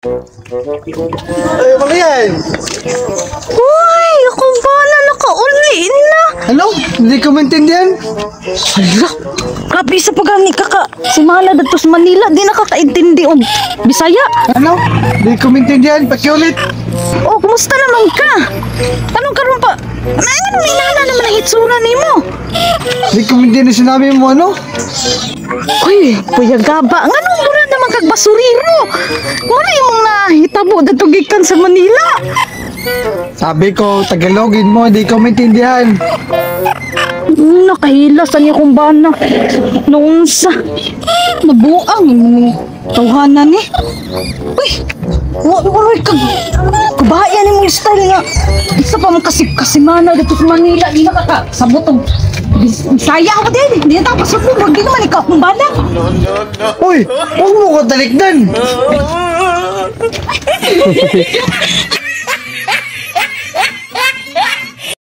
Ay, ano yan? Uy, ako ba na nakauli na? Ano? Hindi ko maintindihan. Hala, grabe sa pagani ka ka. Sumala dito sa Manila, di nakakaintindi og Bisaya. Ano? Hindi ko maintindihan. Pakiulit. Oh, kumusta naman ka? Anong karon pa? Ano may nana naman ang itsura nimo? Hindi ko maintindihan sinabi mo, ano? Uy, Kuya Gaba, nganong mura naman kag basurero? Mura imong nahitabo dito gikan sa Manila. Sabi ko, Tagalogin mo, hindi ko maintindihan. Nakahila sa niya kung bana. Noon sa nabuang mo tawhanan ni. Uy, wa wa kag kabayan ni mong style nga. Isa pa man kasi kasimana dito sa Manila, di na ka sabot og Bisaya ako din. Di na tapos mo, wag di naman ikaw kung bana. Uy, huwag mo ko talikdan.